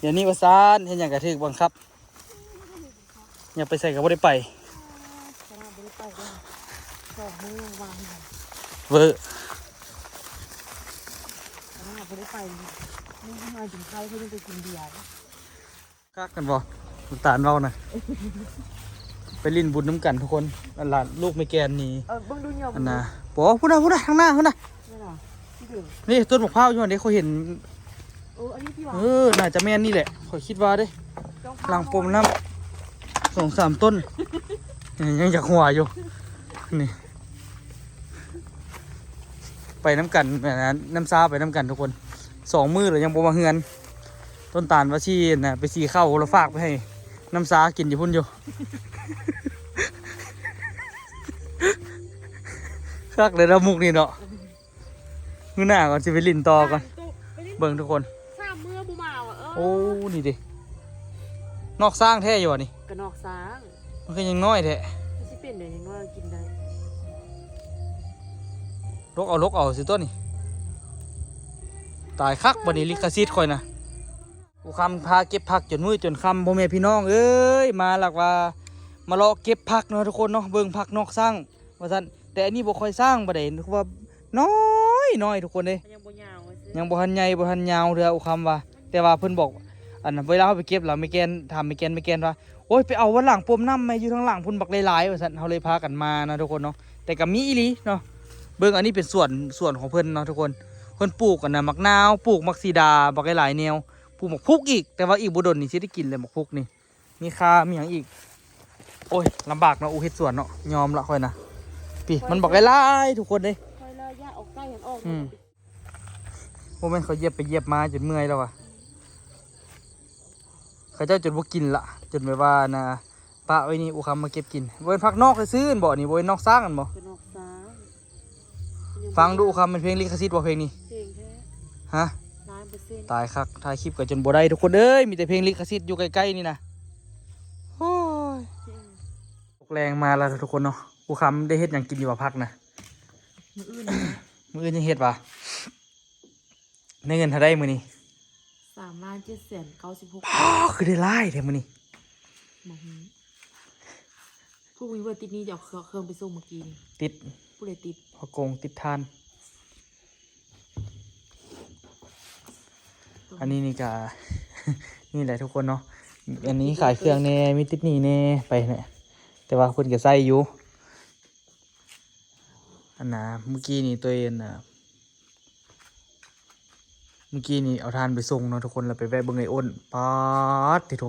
ດຽວນີ້ວ່າຊັ້ນ ເຮັດຫຍັງກໍຖືກບັງຄັບ ຢາກໄປໃສກໍບໍ່ໄດ້ໄປ. ເອີ ຂະໜາດບໍ່ໄດ້ໄປເດ້ ສອງມື້ວາງ ເວີ ຂະໜາດບໍ່ໄດ້ໄປ ມື້ມາກິນເຂົ້າ ເພິ່ນຍັງໄປກິນເບຍ. ຄັກກັນບໍ່? ນ້ຳຕານເວົ້ານະ ໄປຫຼິ້ນບຸນນຳກັນທຸກຄົນ. ອັນລະ ລູກແມ່ແກ່ນນີ້ ເອີ ເບິ່ງດູຍອມ ອັນນະ ບໍ່ ພຸ້ນນະ ພຸ້ນນະ ທາງໜ້າພຸ້ນນະ ນີ້ນະ ທີ່ເດີມ ນີ້ຕົ້ນໝາກພ້າວຢູ່ຫັ້ນເດ້ ຂ້ອຍເຫັນ. ເອີ ອັນນີ້ຕິຫວາ? ເອີ ໜ້າຈະແມ່ນນີ້ແຫຼະ ຂ້ອຍຄິດວ່າເດ້. ຫຼັງປົມນ້ຳ ສອງສາມຕົ້ນ ຍັງຢາກຫົວຢູ່ ນີ້ ໄປນຳກັນ ອັນນັ້ນ ນ້ຳຊາໄປນຳກັນທຸກຄົນ. ສອງມື້ແລ້ວຍັງບໍ່ມາເຮືອນ. ຕົ້ນຕານວ່າຊິ ອັນນະ ໄປສີເຂົ້າ ແລ້ວຝາກໄປໃຫ້ນ້ຳຊາກິນຢູ່ພຸ້ນຢູ່. ຄັກເລີຍເນາະ ມຸກນີ້ເນາະ. ມື້ໜ້າກ່ອນ ຊິໄປຫຼິ້ນຕໍ່ກ່ອນ. ໄປຫຼິ້ນ ເບິ່ງທຸກຄົນ ສາມມື້ບໍ່ມາຫວາ. ເອີ ໂອ້ ນີ້ເດ ນອກຊ້າງແທ້ຢູ່ຫວານີ້? ກໍນອກຊ້າງ ມັນຄືຍັງນ້ອຍແທ້. ມັນຊິເປັນໄດ໋ ຍັງນ້ອຍກິນໄດ້. ລົກເອົາ ລົກເອົາຊິຕົວນີ້. ຕາຍຄັກບັດນີ້ ລິຂະສິດຂ້ອຍນະ. ອູຄຳພາເກັບຜັກຈົນມື້ຈົນຄ່ຳ ພໍ່ແມ່ພີ່ນ້ອງເອີຍ. ມາຫຼັກວ່າມາເລາະເກັບຜັກເນາະທຸກຄົນເນາະ ເບິ່ງຜັກນອກຊ້າງວ່າຊັ້ນ. ແຕ່ອັນນີ້ບໍ່ຄ່ອຍຊ້າງປານໃດ ຄືວ່ານ້ອຍໆ ທຸກຄົນເດ້. ມັນຍັງບໍ່ຍາວຊື່ ຍັງບໍ່ທັນໃຫຍ່ ບໍ່ທັນຍາວເທື່ອ ອູຄຳວ່າ. ແຕ່ວ່າເພິ່ນບອກ ອັນເວລາເຮົາໄປເກັບ ແລ້ວແມ່ແກ່ນ ຖາມແມ່ແກ່ນ ແມ່ແກ່ນວ່າ ໂອ້ຍ ໄປເອົາວັນຫຼັງປົມນ້ຳແມ່ ຢູ່ທາງຫຼັງພຸ້ນບັກຫຼາຍໆ ວ່າຊັ້ນ. ເຮົາເລີຍພາກັນມາເນາະທຸກຄົນເນາະ. ແຕ່ກໍມີອີ່ຫຼີເນາະ ເບິ່ງ ອັນນີ້ເປັນສວນ ສວນຂອງເພິ່ນເນາະທຸກຄົນ. ເພິ່ນປູກ ອັນນະ ໝາກນາວ ປູກໝາກສີດາ ບັກຫຼາຍໆ ແນວ ປູກໝາກພຸກອີກ. ແຕ່ວ່າອີກບໍ່ດົນນີ້ຊິໄດ້ກິນແລ້ວໝາກພຸກນີ້. ມີຂ່າ ມີຫຍັງອີກ. ໂອ້ຍ ລຳບາກເນາະ ອູເຮັດສວນເນາະ. ຍອມລະຂ້ອຍນະ. ປີ ມັນບັກຫຼາຍໆ ທຸກຄົນເດ້. ຂ້ອຍລະຢາກເອົາໄກ່ຫັ້ນອອກ. ອືມ ບໍ່ແມ່ນເຂົາຢຽບໄປຢຽບມາຈົນເມື່ອຍແລ້ວຫວາ. ເຂົາເຈົ້າຈົນບໍ່ກິນລະ ຈົນແບບວ່ານະ ປະໄວ້ນີ້ ອູຄຳມາເກັບກິນ. ບໍ່ແມ່ນຜັກນອກຊື່ໆ ບໍ່ນີ້ ບໍ່ແມ່ນນອກຊ້າງຫັ້ນບໍ່? ກໍນອກຊ້າງ. ຟັງດູ ອູຄຳ ແມ່ນເພງລິຂະສິດບໍ່ເພງນີ້? ເພງແທ້. ຮະ? ລາ ຕາຍຄັກ ຖ່າຍຄລິບກໍຈົນບໍ່ໄດ້ທຸກຄົນເອີຍ ມີແຕ່ເພງລິຂະສິດຢູ່ໃກ້ໆນີ້ນະ. ໂອ້ຍ ອືມ ຕົກແລງມາແລ້ວທຸກຄົນເນາະ. ອູຄຳໄດ້ເຮັດຫຍັງກິນຢູ່ຫວາ ພັກນະ? ມື້ອື່ນ ມື້ອື່ນຍັງເຮັດຫວາ? ໄດ້ເງິນເທົ່າໃດມື້ນີ້? ສາມລ້ານເຈັດແສນເກົ້າສິບຫົກ ປ້າ ຄືໄດ້ຫຼາຍແທ້ມື້ນີ້. ບໍ່ຮູ້ ຜູ້ມີເບີຕິດໜີ້ ຈະເອົາເຄື່ອງ ເຄື່ອງໄປສົ່ງມື້ກີ້ນີ້. ຕິດ ຜູ້ໃດຕິດ? ພໍ່ກົງຕິດທ່ານ. ອັນນີ້ນີ້ກະ ນີ້ແຫຼະທຸກຄົນເນາະ. ອັນນີ້ຂາຍເຄື່ອງແດ່ ມີຕິດໜີ້ແດ່ໄປແຫຼະ ແຕ່ວ່າເພິ່ນກະໃຊ້ຢູ່. ອັນນ່າ ມື້ກີ້ນີ້ໂຕເອງນະ ມື້ກີ້ນີ້ເອົາຖ່ານໄປສົ່ງເນາະທຸກຄົນ ແລ້ວໄປແວະເບິ່ງໄອ້ອ້ນ. ປາດຕິໂທ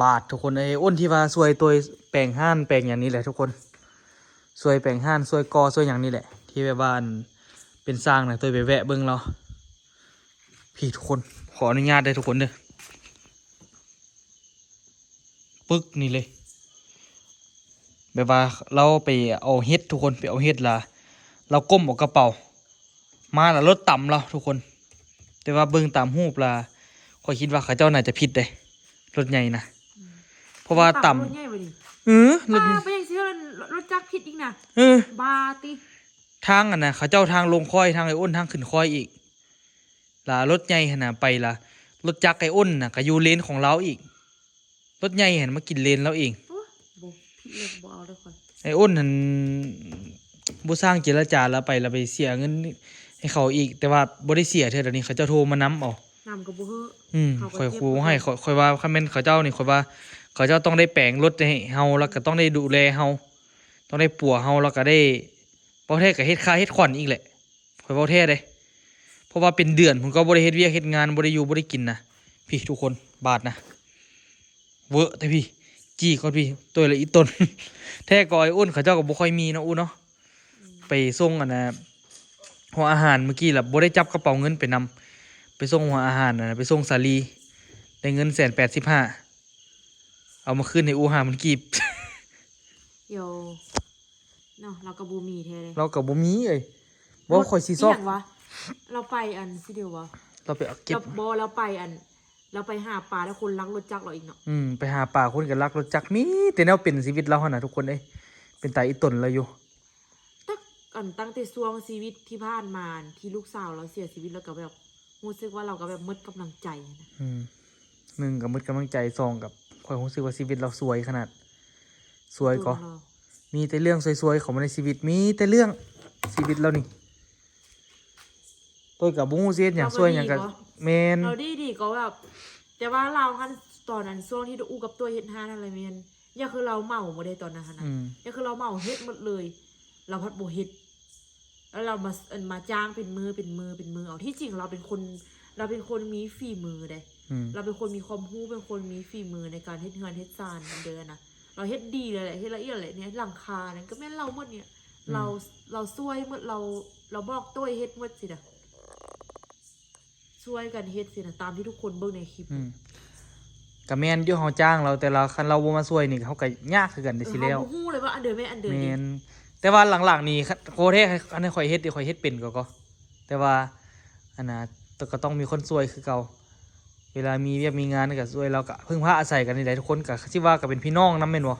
ບາດທຸກຄົນເອີຍ. ອ້ນທີ່ວ່າຊ່ວຍໂຕຍແປງຮ້ານແປງຫຍັງນີ້ແຫຼະທຸກຄົນ ຊ່ວຍແປງຮ້ານ ຊ່ວຍກໍ່ ຊ່ວຍຫຍັງນີ້ແຫຼະ ທີ່ແບບວ່າ ອັນ ເປັນຊ່າງນະ. ໂຕຍໄປແວະເບິ່ງລາວ. ພີ້ທຸກຄົນ ຂໍອະນຸຍາດເດີທຸກຄົນເດີ. ປຶກນີ້ເລີຍ ແບບວ່າລາວໄປເອົາເຫັດທຸກຄົນ ໄປເອົາເຫັດລະ ລາວກົ້ມເອົາກະເປົາມາລະລົດຕຳລາວທຸກຄົນ. ແຕ່ວ່າເບິ່ງຕາມຮູບລະ ຂ້ອຍຄິດວ່າເຂົາເຈົ້າໜ້າຈະຜິດເດ້ ລົດໃຫຍ່ນະ. ອືມ ເພາະວ່າຕຳ ຕຳລົດໃຫຍ່ບໍ່ນີ້? ເອີ ລົດ ປ້າ ໄປຈັ່ງຊີ້ ລົດຈັກຜິດອີກນະ. ເອີ ບ້າຕິ. ທາງອັນນະ ເຂົາເຈົ້າທາງລົງຄ້ອຍ ທາງໄອ້ອ້ນທາງຂຶ້ນຄ້ອຍອີກ ລະລົດໃຫຍ່ຫັ້ນນະໄປລະ ລົດຈັກໄອ້ອ້ນນະກະຢູ່ເລນຂອງລາວອີກ ລົດໃຫຍ່ຫັ້ນມາກິນເລນລາວເອງ. ໂອ້ ບໍ່ ຜິດເລີຍ ບໍ່ເອົາເລີຍຂ້ອຍ. ໄອ້ອ້ນຫັ້ນບໍ່ຊ່າງເຈລະຈາລະ ໄປລະໄປເສຍເງິນໃຫ້ເຂົາອີກ ແຕ່ວ່າບໍ່ໄດ້ເສຍເທື່ອດຽວນີ້ ເຂົາເຈົ້າໂທມານຳເອົາ ນຳກໍບໍ່ເຮີ້. ອືມ ຂ້ອຍຂູ່ໃຫ້ ຂ້ອຍ ຂ້ອຍວ່າຄັນແມ່ນເຂົາເຈົ້ານີ້ ຂ້ອຍວ່າເຂົາເຈົ້າຕ້ອງໄດ້ແປງລົດໃຫ້ເຮົາ ລະກະຕ້ອງໄດ້ດູແລເຮົາ ຕ້ອງໄດ້ປົວເຮົາ ລະກະໄດ້ ເວົ້າແທ້ກະເຮັດຄ່າເຮັດຂວັນອີກແຫຼະ. ຂ້ອຍເວົ້າແທ້ເດ້ ເພາະວ່າເປັນເດືອນພຸ້ນ ກໍບໍ່ໄດ້ເຮັດວຽກເຮັດງານ ບໍ່ໄດ້ຢູ່ບໍ່ໄດ້ກິນນະ. ພີ້ທຸກຄົນ ບາດນະ ເວີະແຕ່ພີ້ ຈີ່ກ່ອນພີ້ ໂຕຍລະອີ່ຕົນ. ແທ້ກໍໄອ້ອ້ນເຂົາເຈົ້າກໍບໍ່ຄ່ອຍມີເນາະ ອູ້ເນາະ. ອືມ ໄປສົ່ງອັນນະ ຫົວອາຫານມື້ກີ້ລະ ບໍ່ໄດ້ຈັບກະເປົາເງິນໄປນຳ ໄປສົ່ງຫົວອາຫານນະ ໄປສົ່ງສາລີ ໄດ້ເງິນແສນແປດສິບຫ້າ ເອົາມາຄືນໃຫ້ອູ້ຫ້າພັນກີບ. ໂຢ ເນາະ ລາວກໍບໍ່ມີແທ້ເດ້ ລາວກໍບໍ່ມີເອີຍ. ເວົ້າ ລົດ ຂ້ອຍຊິຊອກ ອີ່ຫຍັງວະ ລາວໄປອັນຊິດຽວວະ ລາວໄປເອົາເກັບ ລາວ ບໍ່ ລາວໄປອັນ ລາວໄປຫາປາ ແລ້ວຄົນລັກລົດຈັກລາວອີກເນາະ. ອືມ ໄປຫາປາ ຄົນກໍລັກລົດຈັກ ມີແຕ່ແນວເປັນຊີວິດລາວຫັ້ນນະທຸກຄົນເອີຍ. ເປັນຕາອີ່ຕົນລາວຢູ່ ຕັກ ອັນ ຕັ້ງແຕ່ຊ່ວງຊີວິດທີ່ຜ່ານມາ ທີ່ລູກສາວລາວເສຍຊີວິດ ແລ້ວກໍແບບ ຮູ້ສຶກວ່າລາວກໍແບບໝົດກຳລັງໃຈນະ. ອືມ ໜຶ່ງກໍໝົດກຳລັງໃຈ ສອງກໍຂ້ອຍຮູ້ສຶກວ່າຊີວິດລາວຊວຍຂະໜາດ ຊວຍກໍ ມີແຕ່ເລື່ອງຊວຍໆເຂົ້າມາໃນຊີວິດ ມີແຕ່ເລື່ອງ ຊີວິດລາວນີ້ ໂຕຍກໍບໍ່ຮູ້ຊິເຮັດຫຍັງ ຊວຍຫຍັງກໍ ແມ່ນ ລາວດີບໍ່? ລາວດີໆກໍແບບ ແຕ່ວ່າລາວຫັ້ນ ຕອນນັ້ນຊ່ວງທີ່ອູ້ກັບໂຕຍເຮັດຮ້ານຫັ້ນລະແມ່ນ ຢ່າຄືລາວເໝົາໝົດເດ້ຕອນນັ້ນຫັ້ນນະ. ອືມ ຢ່າຄືລາວເໝົາເຮັດໝົດເລີຍ ລາວພັດບໍ່ເຮັດ ແລ້ວລາວມາ ອັນ ມາຈ້າງເປັນມື້ ເປັນມື້ ເປັນມື້ເອົາ. ທີ່ຈິງລາວເປັນຄົນ ລາວເປັນຄົນມີຝີມືເດ້. ອືມ ລາວເປັນຄົນມີຄວາມຮູ້ ເປັນຄົນມີຝີມືໃນການເຮັດເຮືອນເຮັດຊານເດີນະ. ລາວເຮັດດີເລີຍແຫຼະ ເຮັດລະອຽດເລີຍ ເນຍ ຫຼັງຄານັ້ນກໍແມ່ນລາວໝົດເນຍ. ອືມ ລາວ ລາວຊ່ວຍໝົດ ລາວ ລາວບອກໂຕ້ຍເຮັດໝົດຊີ້ນະ. ຊ່ວຍກັນເຮັດຊີ້ນະ ຕາມທີ່ທຸກຄົນເບິ່ງໃນຄລິບ. ອືມ ກະແມ່ນຢູ່ ເຮົາຈ້າງລາວ ແຕ່ລາວ ຄັນລາວບໍ່ມາຊ່ວຍນີ້ ເຮົາກະຍາກຄືກັນເດ ເອີ ຊິແລ້ວ ເຮົາບໍ່ຮູ້ເລີຍວ່າອັນໃດແມ່ນອັນໃດ. ແມ່ນ ແຕ່ວ່າຫຼັງໆນີ້ ໂຄແທ້ ອັນນີ້ຂ້ອຍເຮັດ ຂ້ອຍເຮັດເປັນກໍ ກໍ ແຕ່ວ່າ ອັນນ່າ ກໍຕ້ອງມີຄົນຊ່ວຍຄືເກົ່າ. ເວລາມີວຽກມີງານກໍຊ່ວຍ ລາວກໍເພິ່ງພາອາໄສກັນນີ້ແຫຼະທຸກຄົນ. ກໍຄືຊິວ່າກໍເປັນພີ່ນ້ອງນຳແມ່ນບໍ່? ອືມ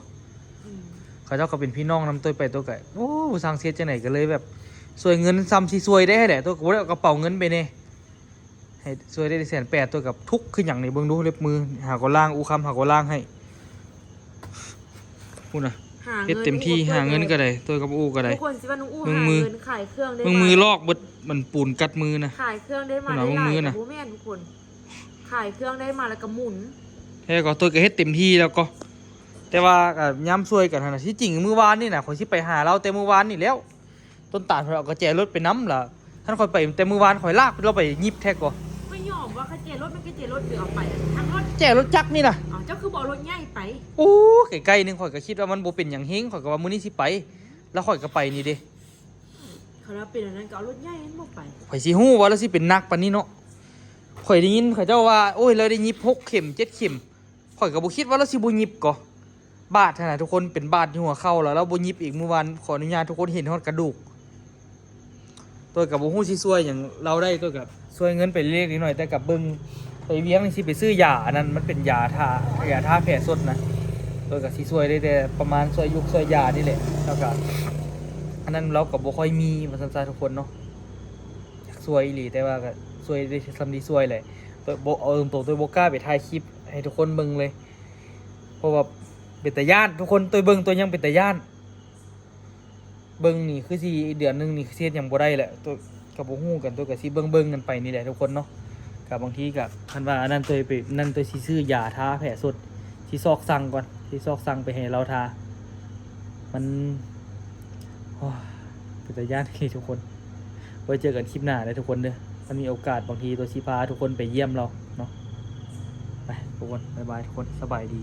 ເຂົາເຈົ້າກໍເປັນພີ່ນ້ອງນຳ ໂຕ້ຍໄປໂຕ້ຍກໍ ໂອ້ ບໍ່ຊ່າງຊິເຮັດຈັ່ງໃດ ກໍເລີຍແບບຊ່ວຍເງິນຊ່ຳຊິຊ່ວຍໄດ້ແຫຼະ. ໂຕ້ຍກໍບໍ່ໄດ້ເອົາກະເປົາເງິນໄປແດ່ ໃຫ້ຊ່ວຍໄດ້ແສນແປດ ໂຕ້ຍກໍທຸກຄືຫຍັງນີ້. ເບິ່ງດູເລັບມື ຫາກໍລ້າງ ອູຄຳຫາກໍລ້າງໃຫ້ ພຸ້ນນະ ເຮັດເຕັມທີ່ ຫາເງິນກໍໄດ້ ໂຕ້ຍກັບອູກໍໄດ້. ເບິ່ງມື ເບິ່ງມືລອກເບິດ ມັນປູນກັດມືນະ. ຂາຍເຄື່ອງໄດ້ມາຫຼາຍໆ ບໍ່ແມ່ນທຸກຄົນ ຂາຍເຄື່ອງໄດ້ມາແລ້ວກໍໝຸນ. ແທ້ກໍ ໂຕ້ຍກໍເຮັດເຕັມທີ່ແລ້ວກໍ ແຕ່ວ່າກໍຍາມຊ່ວຍກັນຫັ້ນນະ. ທີ່ຈິງມື້ວານນີ້ນະ ຂ້ອຍຊິໄປຫາລາວແຕ່ມື້ວານນີ້ແລ້ວ. ຕົ້ນຕານເພິ່ນເອົາກະແຈລົດໄປນຳລະ. ຄັນຂ້ອຍໄປແຕ່ມື້ວານ ຂ້ອຍລາກລາວໄປຫຍິບແທ້ກໍ. ຂ້ອຍຍອມວ່າກະແຈລົດມັນກະແຈລົດ ຫຼືເອົາໄປທາງລົດ ແຈລົດຈັກນີ້ນະ. ເອົ້າ ເຈົ້າຄືບໍ່ເອົາລົດໃຫຍ່ໄປ? ໂອ້ ໃກ້ໆໜຶ່ງ ຂ້ອຍກໍຄິດວ່າມັນບໍ່ເປັນຫຍັງເຮງ ຂ້ອຍກໍວ່າມື້ນີ້ຊິໄປ ລະຂ້ອຍກໍໄປນີ້ເດ້. ຄັນວ່າເປັນອັນນັ້ນກໍເອົາລົດໃຫຍ່ຫັ້ນບໍ່ໄປ. ຂ້ອຍຊິຮູ້ວ່າລາວຊິເປັນໜັກປານນີ້ເນາະ. ຂ້ອຍໄດ້ຍິນເຂົາເຈົ້າວ່າ ໂອ້ຍ ລາວໄດ້ຫຍິບຫົກເຂັມ ເຈັດເຂັມ. ຂ້ອຍກໍບໍ່ຄິດວ່າລາວຊິບໍ່ຫຍິບກໍ. ບາດຫັ້ນນະທຸກຄົນ ເປັນບາດຢູ່ຫົວເຂົ່າ ແລ້ວລາວບໍ່ຫຍິບອີກ. ມື້ວານຂໍອະນຸຍາດທຸກຄົນ ເຫັນຮອດກະດູກ. ໂຕ້ຍກໍບໍ່ຮູ້ຊິຊ່ວຍຫຍັງລາວໄດ້ ໂຕ້ຍກໍ ຊ່ວຍເງິນໄປເລັກໆນ້ອຍໆ ແຕ່ກໍເບິ່ງ ໄປວຽງນີ້ຊິໄປຊື້ຢາ ອັນນັ້ນມັນເປັນຢາທາ ຢາທາແຜສົດນະ ໂດຍກໍຊິຊ່ວຍໄດ້ແຕ່ປະມານຊ່ວຍຢູກຊ່ວຍຢານີ້ແຫຼະ ແລ້ວກໍອັນນັ້ນລາວກໍບໍ່ຄ່ອຍມີ ວ່າຊັ້ນຊະທຸກຄົນເນາະ. ຢາກຊ່ວຍອີ່ຫຼີ ແຕ່ວ່າກໍຊ່ວຍໄດ້ສ່ຳທີ່ຊ່ວຍແຫຼະ ໂດຍບໍ່ ເອົາຕົງໆ ໂດຍບໍ່ກ້າໄປຖ່າຍຄລິບໃຫ້ທຸກຄົນເບິ່ງເລີຍ ເພາະວ່າເປັນຕາຢ້ານ ທຸກຄົນ ໂຕຍເບິ່ງໂຕຍຍັງເປັນຕາຢ້ານ ເບິ່ງນີ້ຄືຊິເດືອນໜຶ່ງນີ້ຄືຊິເຮັດຫຍັງບໍ່ໄດ້ແຫຼະ ໂຕຍກໍບໍ່ຮູ້ກັນ ໂຕຍກໍຊິເບິ່ງໆກັນໄປນີ້ແຫຼະທຸກຄົນເນາະ. ກໍບາງທີກໍຄັນວ່າອັນນັ້ນໂຕຍໄປ ນັ້ນໂຕຍຊິຊື້ຢາທາແຜສົດ ຊິຊອກສັ່ງກ່ອນ ຊິຊອກສັ່ງໄປໃຫ້ລາວທາ ມັນ ໂອ້ຍ ເປັນຕາຢ້ານອີ່ຫຼີທຸກຄົນ. ໄວ້ເຈີກັນຄລິບໜ້າເດີທຸກຄົນເດີ ຄັນມີໂອກາດບາງທີໂຕຍຊິພາທຸກຄົນໄປຢ້ຽມລາວເນາະ. ໄປທຸກຄົນ ບາຍບາຍທຸກຄົນ ສະບາຍດີ.